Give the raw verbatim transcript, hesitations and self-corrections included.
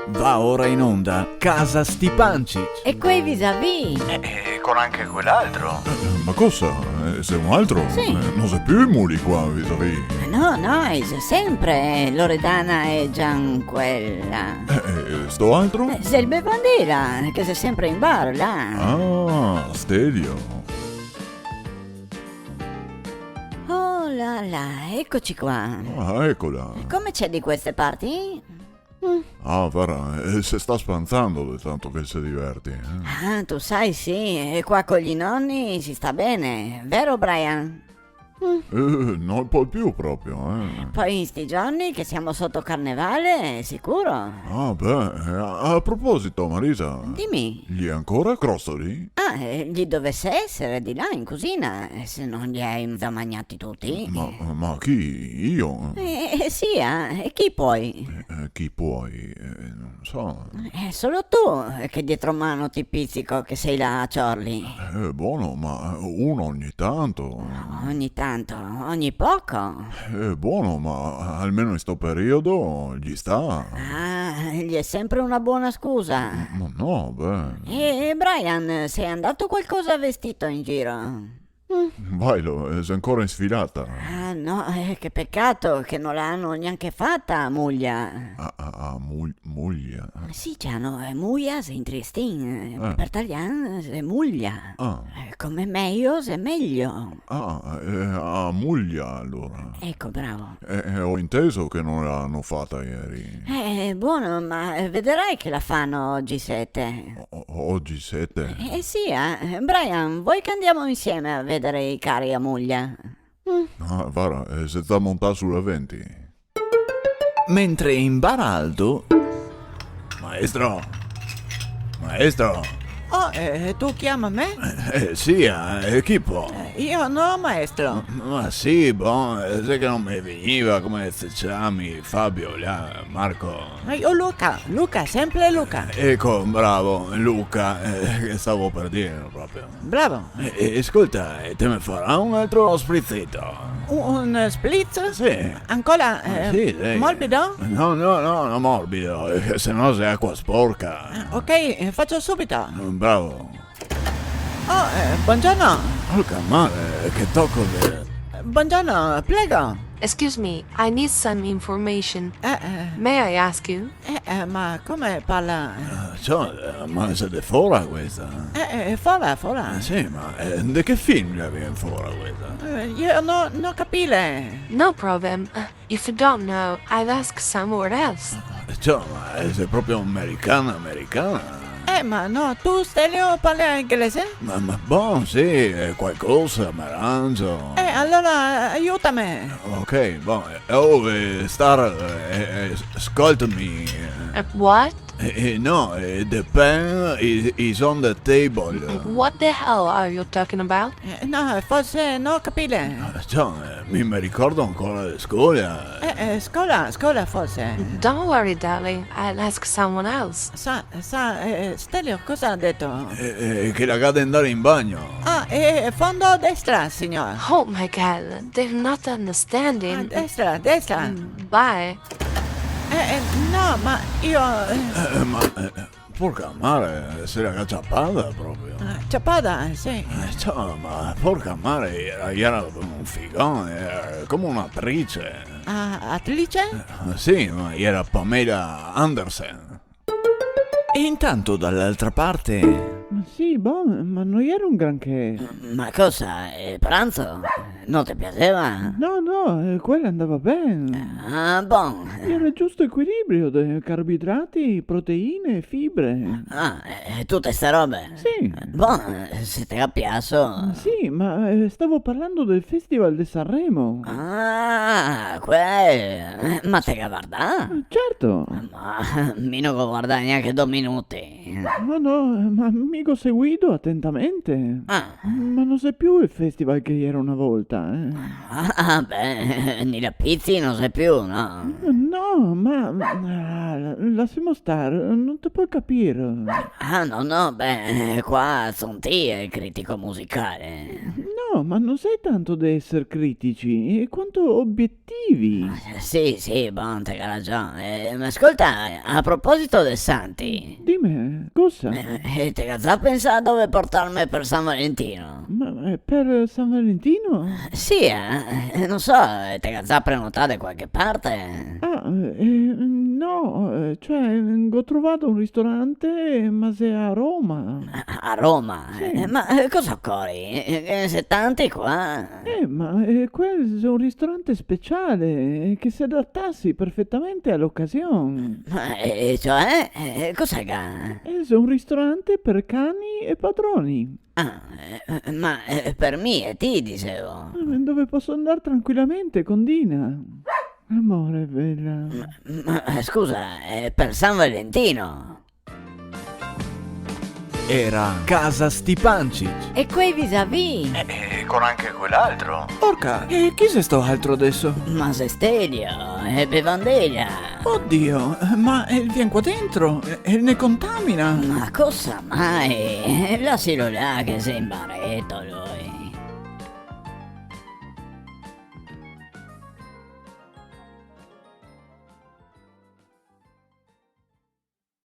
Va ora in onda Casa Stipancich. E quei visavì? Eh, eh, con anche quel altro. Eh, ma cosa? Eh, xe un altro? Sì. Eh, no xe più i muli qua visavì. No, no, i xe sempre, eh, Loredana e Gianquella. Eh, eh, sto altro? Eh, xe el bevandela, che xe sempre in bar, là. Ah, Stelio. Oh là là, ecoci qua. Ah, ecola. Come xe de queste parti? Mm. Ah, varda, eh, se sta spanzando de tanto che se diverti, eh. Ah, te sa, sì, e qua co i noni se sta ben, vero, Brian? Mm. Eh, no pol più proprio, eh. Po in sti giorni che semo soto carneval, sicuro. Ah, beh, eh, a, a proposito, Marisa. Dime. I xe ancora crostoli? Ah, eh, i dovese esare de là in cusina, eh, se no i li ga za magnati tuti. Ma, ma chi? Io? Eh, eh, sì, eh, e chi poi? Eh, eh, chi poi? Eh, no so. Eh, solo ti, eh, che dietro man te pizichi che te si là a ciorli. Eh, bon, ma uno ogni tanto. Ogni tanto, ogni poco. Eh, bon, ma almeno in sto periodo i sta. Ah, i xe sempre una bona scusa. Ma no, beh. E, e Brian, xe andà qualcosa vestì in giro? Mm. Vailo, eh, xe ancora in sfilata. Ah, no, eh, che pecato che no la ga gnanca fata a muglia. A, a, a mul-, muglia? Sì, Ciano, eh, muia xe in triestin, eh, eh, par talian xe muglia. Ah. Eh, come mejo xe mejo. Ah, eh, a muglia alora. Eco, bravo. Eh, eh, go inteso che no la ga fata ieri. Eh, bon, ma, eh, vedrà che la fa ogi sete. O-, o-, ogi sete? Eh, sì, eh. Brian, te vol che andemo insieme a vedar i cari a muglia? Mm. Ah, varda, eh, se sta montà su la venti. Mentre in bar Aldo... Maestro! Maestro! Oh, eh, te ciami me? Eh, sì, eh, chi po? Eh, mi no, maestro. Ma sì, bon, eh, xe che no me vegniva, come te se ciami, Fabio, là, Marco. Ma mi Luca, Luca, sempre Luca. Eco, bravo, Luca, eh, che stavo par dir proprio. Bravo. Eh, eh, scolta, eh, te me farà un altro sprizzeto? Un, un spritz? Sì. Ancora, eh, sì, sì, morbido? No, no, no, no morbido, eh, se no xe acqua sporca. Ah, ok, eh, fazo subito. Bravo. Oh, eh, bongiorno. Porca mare, che toco de... Bongiorno, prego. Excuse me, I need some information. Eh, eh. May I ask you? Eh, eh, ma come parla? Eh, ciò, eh, ma xe de fora questa? Eh, eh, fora, fora. Eh, sì, ma, eh, de che film la vien fora questa? Eh, mi no, no capile. No problem. If you don't know, I'll ask someone else. Eh, ciò, ma, eh, xe proprio americana, americana. Eh, ma no, ti, Stelio, parli inglese? Ma, ma bon, sì, eh, qualcosa, me arangio. Eh, alora, aiutame. Ok, bon, eh, oh, eh, star, eh, eh, scoltami. Eh, what? Eh, eh, no, eh, the pen is, is on the table. What the hell are you talking about? Eh, no, forse no capile. Eh, ciò, eh, mi, me ricordo ancora de scola. Eh, eh, scola, scola forse. Don't worry, darling. I'll ask someone else. Sa, sa, eh, Stelio, cosa ga dito? Eh, eh, che la ga de andar in bagno. Ah, eh, fondo destra, signor. Oh my God, they're not understanding. Ah, destra, destra. Mm, bye. Eh, eh, no, ma mi, eh... Eh, ma, eh, porca mare, se la ga ciapada proprio. Ah, ciapada, eh, sì. Eh, ciò, ma porca mare, iera, iera un figon, iera come un'atrice. Ah, atrice? Eh, sì, ma iera Pamela Anderson. E intanto dall'altra parte... Sì, bon, ma no iera un granché. Ma cosa, el pranzo? No te piaseva? No, no, eh, quela andava ben. Ah, bon. Iera el giusto equilibrio de carboidrati, proteine e fibre. Ah, eh, tute ste robe? Sì. Bon, eh, se te ga piaso. Sì, ma, eh, stavo parlando del Festival de Sanremo. Ah, quel. Ma te ga vardà? Eh, certo. Ma mi no go vardà gnanca do minuti. No, no, ma mi go seguido atentamente. Ah. Ma no xe più el festival che iera una volta. Ah, beh, ni la pizi no xe più, no? No, ma, ma, ah, lasemo star, no te pol capir. Ah, no, no, beh, qua son ti el critico musicale. No, ma no xe tanto de eser critici, quanto obietivi. Ah, sì, sì, bon, te ga ragion. Eh, ma scolta, a proposito de santi. Dime, cosa? Eh, eh, te ga za pensà dove portarme per San Valentino? Ma, eh, per San Valentino? Sì, eh, eh, no so, eh, te ga za prenotà de qualche parte? Ah, eh, no, eh, cioè, go trovà un ristorante, ma xe a Roma. A, a Roma? Sì. Eh, ma, eh, cosa ocori? Eh, eh, xe tanti qua. Eh, ma, eh, quel xe un ristorante speciale, eh, che se adatasi perfetamente a l'ocasion. Ma, eh, cioè, eh, cosa ga? Eh, xe un ristorante per cani e padroni. Ah, eh, ma, eh, per mi e ti, disevo. Eh, dove poso andar tranquilamente con Dina. Amore, bela. Ma, ma, eh, scusa, xe per San Valentino. Era Casa Stipancich. E quei visavì? Eh, eh, con anche quel altro. Orca, e chi xe sto altro deso? Ma xe Stelio, e Bevandela. Odio, ma el vien qua dentro, e, e ne contamina. Ma cosa mai? Lasilo là che xe in bareto lui.